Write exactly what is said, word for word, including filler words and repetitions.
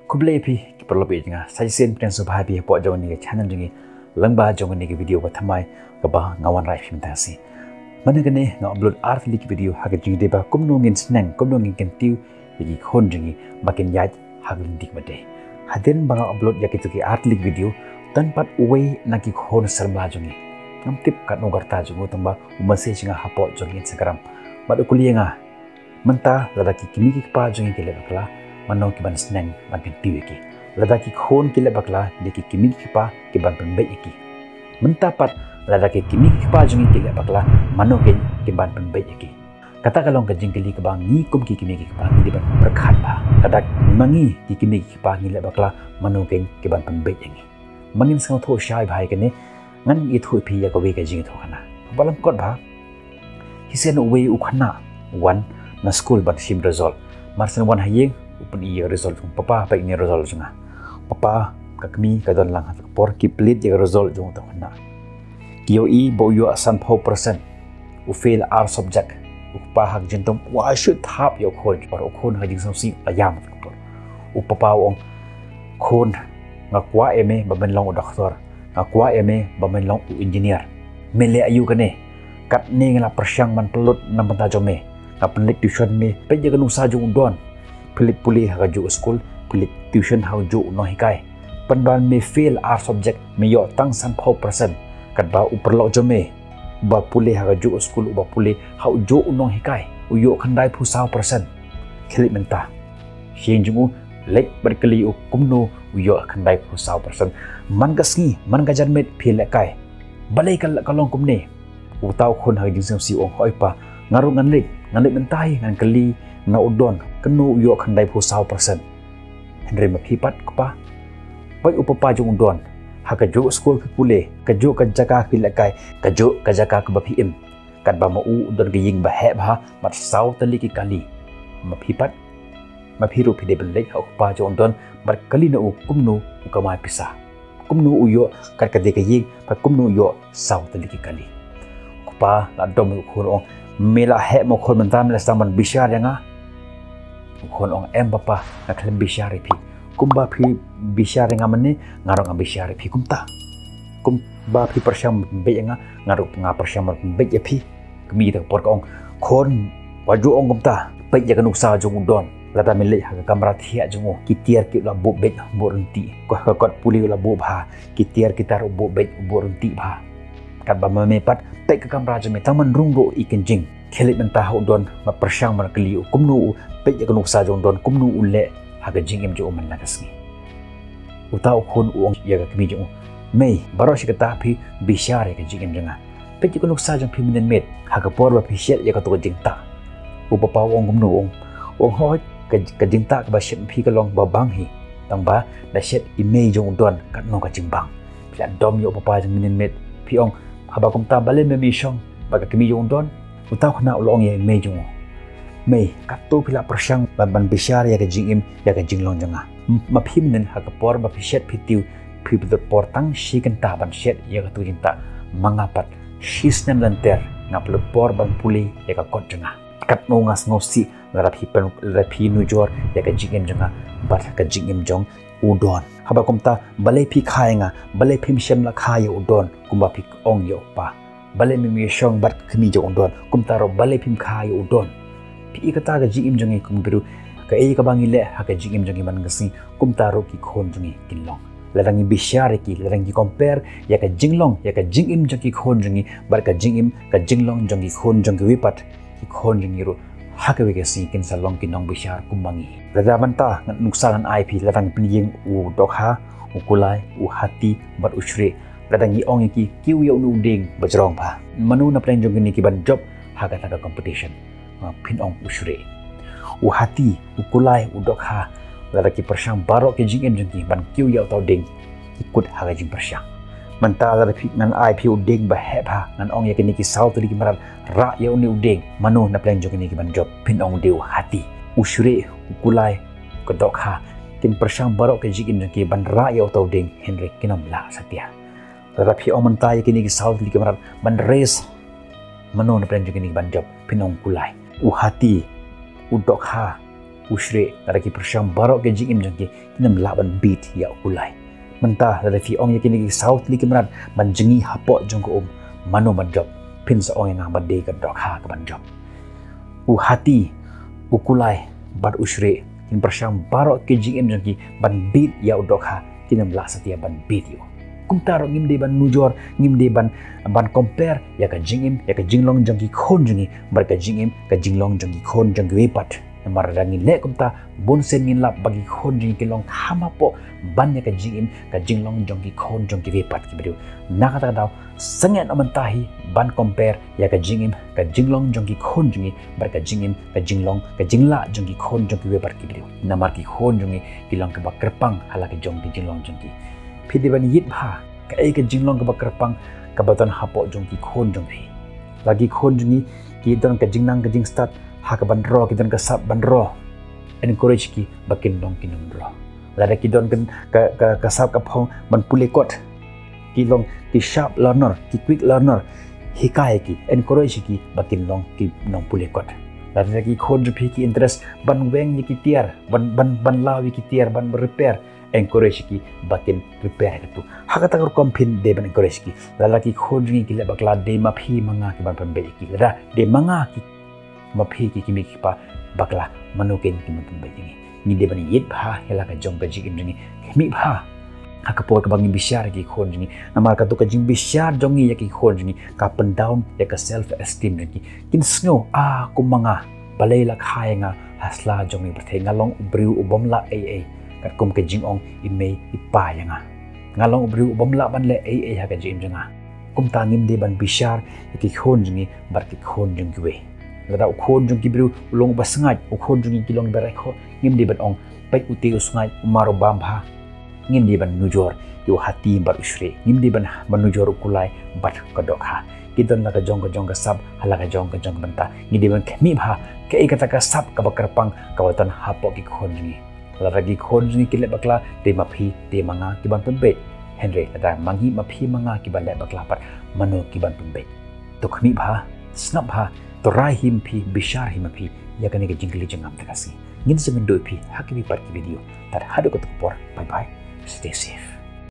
Khublei phi ki paralok, ïa nga Saisen Prince Subhai phi hapoh jong ngi ka channel jong ngi, lyngba jong ngi ka video ba thymmai kaba nga wanrah phi mynta shi. Mynta kane nga upload ar tylli ki video ha ka jingdei ba kumno ngin sneng, kumno ngin kyntiew ïa ki khun jong ngi ba kin ïaid ha ka lynti ba dei. Hadien ba nga upload ïa kito ki ar tylli ki video, don pat uwei na ki khun samla jong ngi, ngam tip katno ka rta jong u, tang ba u message nga hapoh jong Instagram bad u kylli ïa nga, mynta lada ki kmie ki kpa jong ngi ki leh bakla, mano ki ban sneng ban kyntiew ïa ki? Lada ki khun ki leh bakla, dei ki kmie ki kpa ki ban pynbeit ïa ki. Mynta pat lada ki kmie ki kpa jong ngi ki leh bakla, mano ki, ki ban pynbeit ïa ki? Kata ka long ka jingkylli kaba ngi kum ki kmie ki kpa ngi dei ban pyrkhat bha. Lada ma ngi ki kmie ki kpa ngi leh bakla, mano ki, ki ban pynbeit ïa ngi? Ma ngin sngewthuh shai bha ïa kane, ngan ïathuh ïa phi ïa kawei ka jingïathuhkhana. Ba lyngkot bha, shisien uwei u khynnah u wan na skul ban shim result. Mar shen wan ha ïing, u pyni ïa ka result jong u papa, peit ïa kane result jong nga. Papa, ka kmie ka don lang ha ka por, ki plie ïa ka result jong uta u khynnah. Ki ïohi ba u ïoh sanphew percent, u fail ar subject. U kpa ha ka jingdom u ai shuh thap ïa u khun, u khun ha ka jingsngewsih la ïam. U papa u ong, khun, nga kwah ïa me ba men long u doktor, nga kwah ïa me ba men long u engineer. Me leh aïu kane? Katne nga la pyrshang ban pynlut na bynta jong me, nga pynleit tuition me, peit ïa ka nuksa jong u Don. Phi leit pule ha kajuh ka skul, phi leit tuition ha kajuh u nonghikai. Pynban me fail ar subject, me ïoh tang sanphew percent. Katba u paralok jong me uba pule ha kajuh ka skul, uba pule ha kajuh u nonghikai, u ïoh khyndaiphew saw percent. Khie leit mynta sha ïing jong u, leit bad kylli u kumno u ïoh khyndaiphew saw percent. Man ka sngi, man ka janmiet phi leh kai. Balei ka, ka long kumne? Uta u khun ha ka jingsngewsih u ong, hooid pa, nga ruh ngan leit, ngan leit mynta hi, ngan kylli na u Don kumno u ïoh khyndaiphew saw percent. Hynrei ma phi pat kpa, peit u papa jong u Don, ha kajuh ka skul phi pule, kajuh ka jaka phi leh kai, kajuh ka jaka kaba phi im, katba ma u u don ka ïing ba heh bha bad saw tylli ki kali. Ma phi pat, ma phi ruh phi dei ban leit ha u kpa jong u Don bad kylli na u kumno u kamai pisa, kumno u ïoh kat ka dei ka ïing, bad kumno u ïoh saw tylli ki kali. U kpa la dom ïa u khun, u ong, me la heh mo khun, mynta me la sdang ban bishar ïa nga? U khun u ong, em papa, nga khlem bishar ïa phi. Kumba phi bishar ïa nga mynne, nga ruh nga bishar ïa phi kumta. Kumba phi pyrshang ban pynbeit ïa nga, nga ruh nga pyrshang ban pynbeit ïa phi. Kmie kata ka por ka ong, khun, wat ju ong kumta. Peit ïa ka nuksa jong u Don. Lada me leit ha ka kamra thiah jong u, ki tiar ki la buh beit buh ryntih. Ka, ka kot pule u la buh bha, ki tiar ki tar u buh beit u buh ryntih bha. Katba ma me pat, peit ka kamra jong me, tang man rung ruh i kynjing. Khie leit mynta ha u Don, ma pyrshang ban kylli u kumno u, peit ïa ka nuksa jong u Don kumno u leh ha ka jingim jong u man la ka sngi. Uta u khun u ong ïa ka kmie jong u, mei, baroh shi katta phi bishar ïa ka jingim jong nga. Peit ïa ka nuksa jong phi mynnin miet, ha ka por ba phi shet ïa kato ka jingtah. U papa u ong kumno? U ong, u ong, hooid, ka, ka jingtah kaba shet phi ka long ba bang hi. Tang ba da shet i mei jong u Don, katno ka jingbang. Phi la dom ïa u papa jong mynnin miet, phi ong, haba kumta balei me ym shong bad ka kmie jong u Don? Uta u khynnah u la ong ïa i mei jong u, mei, katto phi la pyrshang ban, ban bishar ïa ka jingim, ïa ka jinglong jong nga. M-, ma phi mynnin ha ka por ba phi shet phi tiew, phi pynlut por tang shi kynta ban shet ïa kato ka jingtah. Ma nga pat, shi snem lynter nga pynlut por ban pule ïa ka kot jong nga. Katno nga sngewsih lada phi pyn-, lada phi nujor ïa ka jingim jong nga bad ka jingim jong u Don. Haba kumta, balei phi kha ïa nga? Balei phim shym la kha ïa u Don kumba phi ong ïa u kpa? Balei mem ïashong bad ka kmie jong u Don? Kumta ruh balei phim kha ïa u Don? Phi i kata ka jingim jong ngi kum ki briew, kaei kaba ngi leh ha ka jingim jong ngi man ka sngi, kumta ruh ki khun jong ngi kin long. Lada ngi bishar ïa ki, lada ngi compare ïa ka jinglong, ïa ka jingim jong ki khun jong ngi bad ka jingim, ka jinglong jong ki khun jong kiwei pat, ki khun jong ngi ruh ha kawei ka sngi kin sa long ki nongbishar kum ma ngi. Lada mynta ngan nuksa ngan ai phi, lada ngi pynïeng u Dohkha, u Kulai, u Hati bad u Shrieh, lada ngi ong ïa ki kiew ïa une u dieng ba jrong bha, mano na pdeng jong kine ki ban jop ha kata ka competition? Phin ong u Shrieh. U Hati, u Kulai, u Dohkha, lada ki pyrshang baroh ki jingim jong ki ban kiew ïa uta u dieng, ki kut ha ka jingpyrshang. Mynta lada phi, ngan ai phi u dieng ba heh bha, ngan ong ïa kine ki saw tylli ki mrad, rah ïa une u dieng, mano na pdeng jong kine ki ban jop? Phin ong u dei u Hati. U Shrieh, u Kulai, ka Dohkha, kin pyrshang baroh ka jingim jong ki ban rah ïa uta u dieng, hynrei kin ym lah satia. Lada phi ong mynta ïa kine ki saw tylli ki mrad ban race, mano na pdeng jong kine ki ban jop? Phin ong u Kulai. U Hati, u Dohkha, U Shreh, lada ki pyrshang baroh ki jingim jong ki, kin ym lah ban beat ïa u Kulai. Mynta lada phi ong ïa kine ki saw tylli ki mrad ban jngi hapoh jong ka um, mano ban jop? Phin sa ong ïa nga ba dei ka dohkha ka ban jop. U Hati, u Kulai bad u Shreh kin pyrshang baroh ki jingim jong ki ban beat ïa u dohkha, kin ym lah satia ban beat ïa u. Kumta ruh ngim dei ban nujor, ngim dei ban, ban compare ïa ka jingim, ïa ka jinglong jong ki khun jong ngi bad ka jingim, ka jinglong jong ki khun jong kiwei pat. Namar lada ngi leh kumta, bun sien ngin lap ba ki khun jong ngi ki long kham hapoh ban ïa ka jingim, ka jinglong jong ki khun jong kiwei pat ki briew. Na kata ka daw, sangeh noh mynta hi ban compare ïa ka jingim, ka jinglong jong ki khun jong ngi bad ka jingim, ka jinglong, ka jinglah jong ki khun jong kiwei pat ki briew. Namar ki khun jong ngi ki long kaba kyrpang ha la ka jong ki jinglong jong ki. Phi dei ban ïit bha kaei ka jinglong kaba kyrpang kaba don hapoh jong ki khun jong phi. Lada ki khun jong ngi ki don ka jingnang ka jingstad ha ka ban roi, ki don ka sap ban roi, encourage ki ba kin long ki nongroi. Lada ki don ka, ka, ka, ka sap ka phong ban pule kot, ki long ki sharp learner, ki quick learner, hikai ki, encourage ki ba kin long ki nongpule kot. Lada ki khun jong phi ki interest ban weng ïa ki tiar, ban, ban, ban law ïa ki tiar, ban repair, encourage ki ba kin repair katu. Ha kata ka rukom phin dei ban encourage ki. Lada ki khun jong ngi ki leh bakla, dei ma phi ma nga ki ban pynbeit ïa ki. Lada dei ma nga ki, ma phi ki kmie ki kpa bakla, mano kein ki ban pynbeit ïa ngi? Ngi dei ban ïit bha ïa la ka jong ka jingim jong ngi. Khmih bha ha ka por kaba ngi bishar ïa ki khun jong ngi. Namar katu ka jingbishar jong ngi ïa ki khun jong ngi ka pyndown ïa ka self esteem jong ki. Kin sngew, ah, kum ma nga, balei la kha ïa nga ha sla jong ngi pyrthei, nga long u briew u bym lah ei ei, katkum ka jingong i mei i pa ïa nga. Nga long u briew u bym lah ban leh ei ei ha ka jingim jong nga. Kumta ngim dei ban bishar ïa ki khun jong ngi bad ki khun jong kiwei. Lada u khun jong ki briew u long uba sngaid, u khun jong ngi ki long ba rek ho, ngim dei ban ong, peit u te u sngaid, u mar u bam bha. Ngim dei ban nujor ïa u Hati bad u Shreh, ngim dei ban, ban nujor u Kulai bad ka dohkha. Ki don la ka jong ka jong ka sap ha la ka jong ka jong ka bynta. Ngi dei ban khmih bha kaei kata ka sap kaba kyrpang kaba don hapoh ki khun jong ngi. Lada ki khun jong ngi ki leh bakla, dei ma phi, dei ma nga ki ban pynbeit. Hynrei lada ma ngi, ma phi ma nga ki ban leh bakla pat, mano ki ban pynbeit? To khmih bha, sngap bha, to rai hi ma phi, bishar hi ma phi ïa kane ka jingkylli jong nga mynta ka sngi. Ngin sa ïakynduh ïa phi ha kiwei pat ki video. Tad haduh kata ka por, bye bye, stay safe.